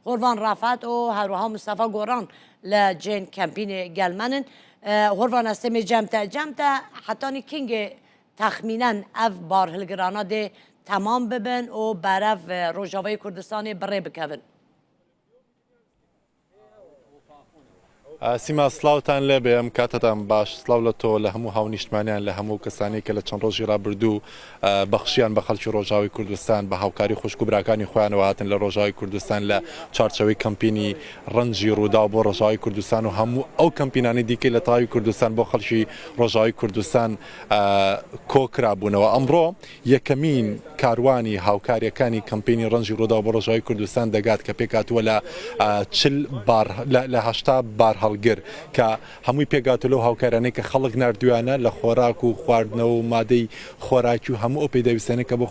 هۆرڤان ڕافات و هەروەها مستەفا گۆڕان لە جێن کەمپینێ گەلمەنن. هۆرڤان ئەستێمێ جەمتە جەمتە حەتانی کینگێ تەخمینەن ئەڤ بارهلگرانە دێ تەمام ببن و بەرەڤ ڕۆژاڤای کوردستانێ بڕێ بکەڤن. سیما سڵاوتان لێبێ ئەم کاتەتان باش سڵاو لە تۆ لە هەموو هاونیشتمانیان لە هەموو کەسانی کە لە چەند ڕۆژی ڕابردوو بەخشیان بە خەڵکی ڕۆژاوی کوردستان بە هاوکاری خوشک و براکانی خۆیانەوە هاتن لە ڕۆژاوی کوردستان لە چوارچێوەی کەمپینی ڕەنجی ڕووداو بۆ ڕۆژاوی کوردستان و هەموو ئەو کەمپینانی دیکەی لە تەواوی کوردستان بۆ خەڵکی ڕۆژاوی کوردستان کۆکرابوونەوە. ئەمڕۆ یەکەمین کاروانی هاوکارییەکانی کەمپینی ڕەنجی ڕووداو بۆ ڕۆژاوی کوردستان دەگات کە پێکهاتووە لە 40 بار لە 80 بارهەڵگر کە هەمووی پێکهاتووە لەو هاوکاریانەی کە خەڵک ناردوویانە لە خۆراک و خواردنەوە و مادەی خۆراکی و هەموو ئەو پێداویستیانەی کە بۆ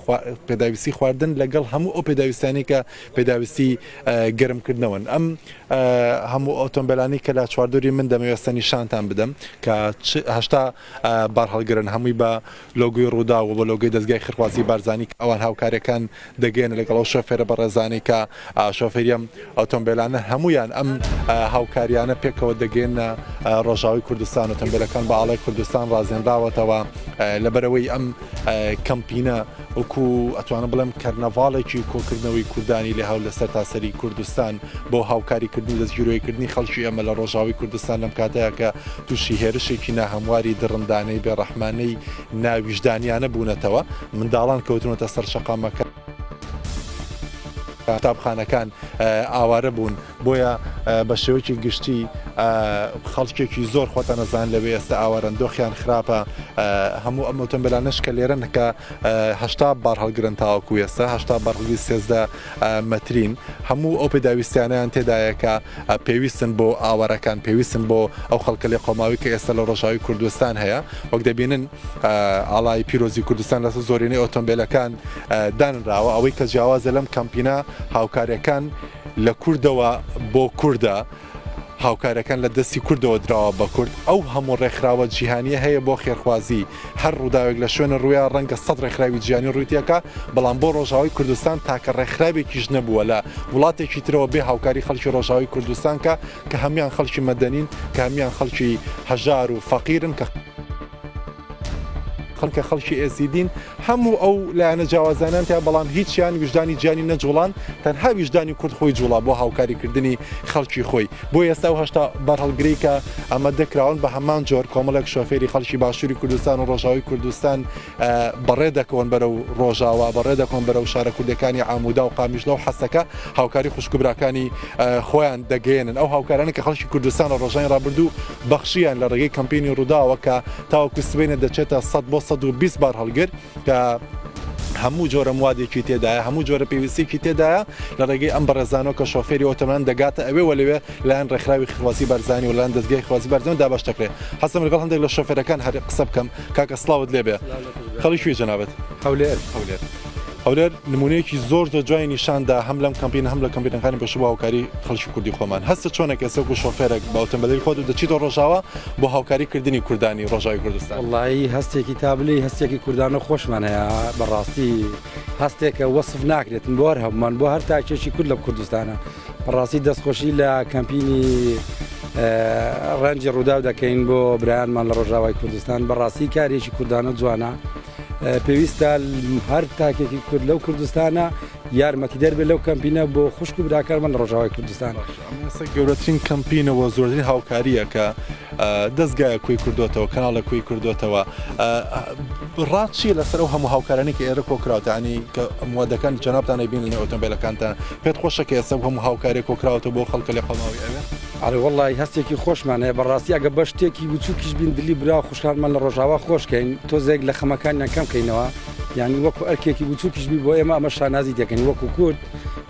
پێداویستی خواردن لەگەڵ هەموو ئەو پێداویستیانەی کە پێداویستی گەرمکردنەوەن. ئەم هەموو ئۆتۆمبێلانەی کە لە چواردەوری من دەمەوێت ئێستا نیشانتان بدەم کە 80 بارهەڵگرن هەمووی بە لۆگۆی ڕووداو و بە لۆگۆی دەزگای خێرخوازی بارزانی کە ئەوان هاوکاریەکان دەگەیەنن لەگەڵ ئەو شۆفێرە بەڕێزانەی کە شۆفێری ئەم ئۆتۆمبێلانە هەموویان ئەم هاوکاریانە پێکەوە دەگەیەننە ڕۆژاوی کوردستان ئۆتۆمبێلەکان بە ئاڵای کوردستان ڕازێنراوەتەوە لەبەرئەوەی ئەم کەمپینە وەکو ئەتوانم بڵێم کەرنەڤاڵێکی کۆکردنەوەی کوردانی لێ هاو لە سەرتاسەری کوردستان بۆ هاوکاریکردن و دەستگیرۆیکردنی خەڵکی ئێمە لە ڕۆژاوی کوردستان لەم کاتەیا کە تووشی هێرشێکی ناهەمواری دڕندانەی بێڕەحمانەی ناویژدانیانە بوونەتەوە، منداڵان کەوتوونەتە سەر شەقامەکان، قوتابخانەکان ئاوارە بوون، بۆیە بە شێوەیەکی گشتی خەڵکێکی زۆر خۆتان ئەزانن لەوێ ئێستا ئاوارەن، دۆخیان خراپە، هەموو ئەم ئۆتۆمبێلانەش کە لێرەن کە 80 بارهەڵگرن تاوەکو ئێستا 80 بارهەڵگری 13 مەترین، هەموو ئەو پێداویستیانەیان تێدایە کە پێویستن بۆ ئاوارەکان، پێویستن بۆ ئەو خەڵکە لێقەوماوەی کە ئێستا لە ڕۆژاوی کوردستان هەیە. وەک دەبینن ئاڵای پیرۆزی کوردستان لەسەر زۆرینەی ئۆتۆمبێلەکان دانراوە. ئەوەی کە جیاوازە لەم کەمپینە هاوکارییەکان لە کوردەوە بۆ کوردە، هاوکاریەکان لە دەستی کوردەوە دراوە بە کورد، ئەو هەموو ڕێکخراوە جیهانیە هەیە بۆ خێرخوازی، هەر ڕووداوێک لە شوێنە ڕوویا ڕەنگە سەد ڕێکخراوی جیهانی ڕووی تێکا، بەڵام بۆ ڕۆژاوای کوردستان تاکە ڕێکخراوێکیش نەبووە لە وڵاتێکی ترەوە بێ هاوکاری خەڵکی ڕۆژاوای کوردستان کە کە هەموویان خەڵکی مەدەنین، کە هەموویان خەڵکی هەژار و فەقیرن، کە. خەڵکە خەڵکی ئێزیدین هەموو ئەو لایەنە جیاوازانەیان تیا بەڵام هیچیان ویژدانی جیانی نەجوڵان تەنها ویژدانی کورد خۆی جوڵا بۆ هاوکاریکردنی خەڵکی خۆی بۆ ئێستا ئەو 80 بارهەڵگرەی کە ئەمە دەکراون بە هەمان جۆر کۆمەڵێک شۆفێری خەڵکی باشووری کوردستان و ڕۆژاوی کوردستان بەڕێ دەکەون بەرەو ڕۆژاوا بەڕێ دەکەون بەرەو شارە کوردەکانی عامودا و قامیشلە و حەسەکە هاوکاری خوشک و براکانی خۆیان دەگەیەنن ئەو هاوکارانە کە خەڵکی کوردستان لە ڕۆژانی ڕابردوو بەخشیان لە ڕێگەی کەمپینی ڕووداوە کە تاوەکو سبەینێ دەچێتە 100 بۆ 120 بارهەڵگر کە هەموو جۆرە موادێکی تێدایە هەموو جۆرە پێویستێکی تێدایە لە ڕێگەی ئەم بەڕێزانەوە کە شۆفێری ئۆتۆمبێلان دەگاتە ئەوێ و لەوێ لایەن ڕێکخراوی خێرخوازی بارزانی و لایەن دەزگای خێرخوازی بارزانی دابەش دەکرێت حەزم لەگەڵ هەندێک لە شۆفێرەکان هەر قسە بکەم کاکە سڵاوت لێبێ خەڵکی کوێی جەنابت؟ هەولێر. هەولێر. هەولێر نمونەیەکی زۆر زۆر جوانی نیشان دا هەم لەم کەمپینە هەم لە کەمپینەکانی پێشوو بۆ هاوکاری خەڵکی کوردی خۆمان. هەستت چۆنە کە ئێستا وەکو شۆفێرێک بە ئۆتۆمبێلەکەی خۆت و دەچیتە ڕۆژاوا بۆ هاوکاری کردنی کوردانی ڕۆژاوی کوردستان؟ وەڵایی هەستێکی تا بلێی هەستێکی کوردانە خۆشمان هەیە بەڕاستی هەستێکە وەسف ناکرێتن بۆ هەر هەموومان بۆ هەر تاکێکی کورد لە کوردستانە بەڕاستی دەستخۆشی لە کەمپینی ڕەنجی ڕووداو دەکەین بۆ برایانمان لە ڕۆژاوای کوردستان بەڕاستی کارێکی کوردانە جوانە پێویستە هەر تاکێکی کورد لەو کوردستانە یارمەتیدەر بێت لەو کەمپینە بۆ خوشک و براکانمان لە ڕۆژاوای کوردستان. ئەمە گەورەترین کەمپینە و زۆرترین هاوکارییە کە دەزگایە کۆی کردوێتەوە کەناڵە کۆی کردوێتەوە ڕات چییە لەسەر ئەو هەموو هاوکارانی کە ئێرە کۆکراوتە ینی کە موادەکان جەنابتان ئەیبین لە ئۆتۆمبیلەکانتان پێت خۆشە کە ئێستا هەموو هاوکارێک کۆکراوەتەوە بۆ خەڵکە لێ قەڵاوی ئەوێ؟ ئەرێ وەڵڵاهی هەستێکی خۆشمان هەیە بەڕاستی ئەگە بە شتێکی بچووکیش بین دلی برا و خوشکانمان لە ڕۆژاوا خۆش کەین تۆزێک لە خەمەکانیان کەم کەینەوە یانی وەکو ئەرکێکی بچووکیش بی بۆ ئێمە ئەمە شانازی دەکەین وەکو کورد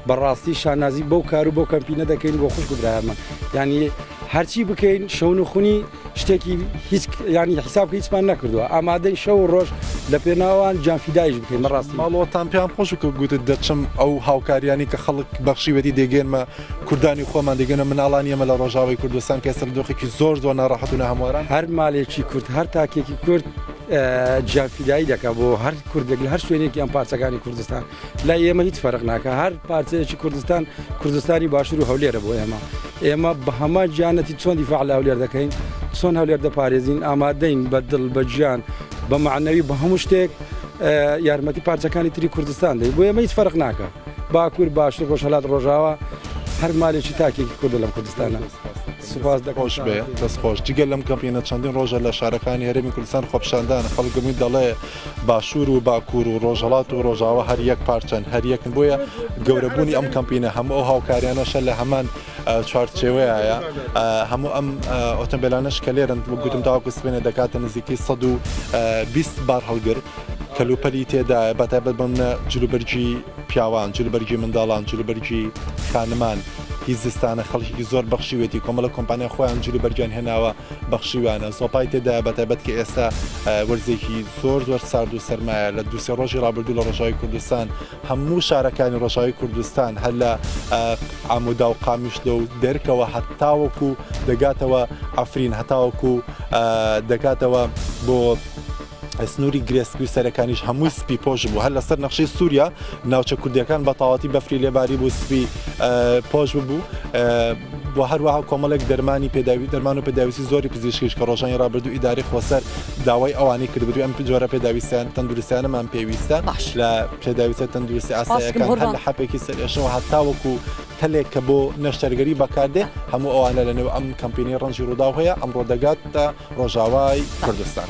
بەڕاستی شانازی بەو کار و بەو کەمپینە دەکەین بۆ خوشک و برایانمان یانی هەرچی بکەین شەونخونی شتێکی هیچ ینی حیساب کە هیچمان نەکردووە ئامادەی شەو و ڕۆژ لە پێناوان گیانفیدایش بکەین بەڕاستی. ماڵەوەتان پێیان خۆش کە گوتت دەچم ئەو هاوکاریانی کە خەڵک بەخشیوێتی دەگەێنمە کوردانی خۆمان دەگەنە مناڵانی ئێمە لە ڕۆژاوای کوردستان کە ئێستا لە دۆخێکی زۆر زۆر ناڕەحەت و ناهەمواران. هەر مالێکی کورد هەر تاکێکی کورد. گیانفیدایی دەکا بۆ هەر کوردێک لە هەر شوێنێکی ئەم پارچەکانی کوردستان لای ئێمە هیچ فەرق ناکە هەر پارچەیەکی کوردستان کوردستانی باشوور و هەولێرە بۆ ئێمە ئێمە بە هەمان گیانەتی چۆن دیفاع لە هەولێر دەکەین چۆن هەولێر دەپارێزین ئامادەین بە دڵ بە گیان بە معنەوی بە هەموو شتێک یارمەتی پارچەکانی تری کوردستان دەی بۆ ئێمە هیچ فەرق ناکە باکوور باشوور ڕۆژهەلات ڕۆژاوا هەر مالێکی تاکێکی کوردە لەم کوردستانە. سوپاس دەکەم. بێ دەست خۆش جگە لەم کەمپینە چەندین ڕۆژە لە شارەکانی هەرێمی کوردستان خۆپیشاندانە خەڵک گەمی دەڵێ باشوور و باکوور و ڕۆژهەڵات و ڕۆژاوا هەر یەک پارچەن هەر یەکن بۆیە گەورەبوونی ئەم کەمپینە هەموو ئەو هاوکاریانەشە لە هەمان چوارچێوەیە هەموو ئەم ئۆتۆمبیلانەش کە لێرن گوتم تاوەکو سبێنێ دەکاتە نزیکەی 120 بار هەڵگر کەلوپەلی تێدایە بەتایبەت بەمنە جلوبەرگی پیاوان، جلوبەرگی منداڵان، جلوبەرگی خانمان، هی زستانە، خەڵکێکی زۆر بەخشیوێتی، کۆمەڵە کۆمپانیا خۆیان جلوبەرگیان هێناوە بەخشیویانە، زۆپای تێدایە بەتایبەت کە ئێستا وەرزێکی زۆر زۆر سارد و سەرمایە، لە دوو سێ ڕۆژی ڕابردوو لە ڕۆژاوای کوردستان هەموو شارەکانی ڕۆژاوای کوردستان هەر لە عامودا و قامیشلۆ و دێرکەوە هەتاوەکو دەگاتەوە عەفرین هەتاوەکو دەگاتەوە بۆ سنووری گرێ سپی و سەرەکانیش هەمووی سپی پۆش بوو هەر لەسەر نەخشەی سووریا ناوچە کوردیەکان بە تەواوەتی بەفری لێباری بوو سپی پۆش ببوو و هەروەها کۆمەڵێک دەرمانی پێداوی دەرمان و پێداویستی زۆری پزیشکیش کە ڕۆژانی ڕابردوو ئیداری خۆسەر داوای ئەوانی کردبوو ئەم جۆرە پێداویستیان تەندروستیانەمان پێویستە باش. لە پێداویستە تەندروستی سپاسکم ئاسایەکان هەر هۆرڤان. لە حەپێکی سەرئێشەوە هەتاوەکو تەلێک کە بۆ نەشتەرگەری بەکاردێ هەموو ئەوانە لە نێو ئەم کەمپینەی ڕەنجی ڕووداو هەیە ئەمڕۆ دەگاتە ڕۆژاوای کوردستان.